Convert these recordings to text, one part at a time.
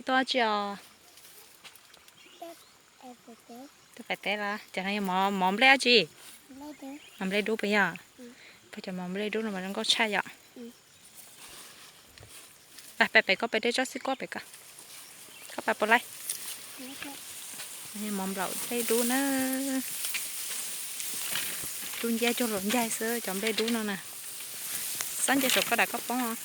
Tuaj tsi os? Tuaj pem teb los? Cov no yog mov, mov nplej dab tsi? Mov nplej dub puas yog? Pog cov mov nplej dub no mas zoo nkauj tshaj yom. Pab pem koj peb dej tsob xib kuab pem koj. Koj pab puas laij? Mov nplaum nplej dub na. Dub nciab cuag luam ncaig xwb cov nplej dub no na. Xob nce saum koj dam koj poob os.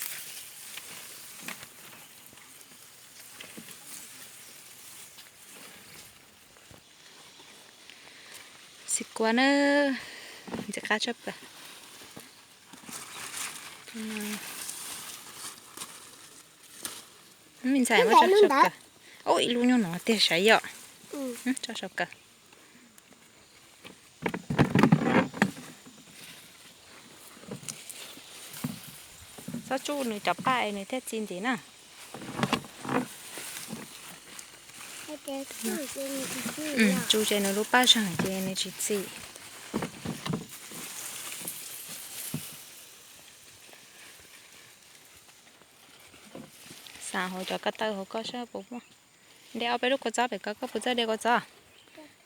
Xib kuab na, ntxim qab tshaj plaws. Me ntxhais muab tso saum kawg. Ib lub nyuag no tiag sav yom. Tso saum kawg. Txhob tsuj nws cov paj es nws thiaj txi ntxiv na. Tsuj ces nws lub paj zeeg ces nws tsis txi. Xav hauv cov ko taw hauv koj saib puas muaj. De ob peb lub kua txob pem koj, koj puas txawj de kua txob?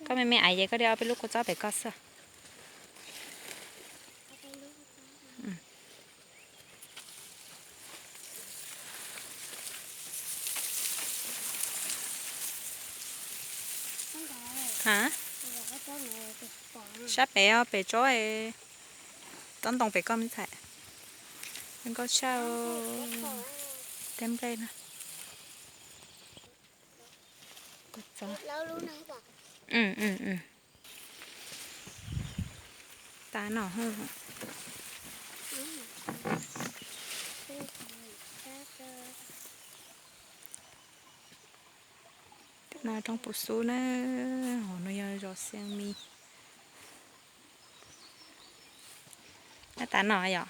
Koj me me aiv ces koj de ob peb lub kua txob pem koj xwb. Sab pem os, pem tsob, tsob ntoo pem koj me ntxhais. Zoo nkauj tshaj. Teb nplej na. Tav no. No roob Pus Xub na, hauv no yog zos Xiav Mis. Tav no yom.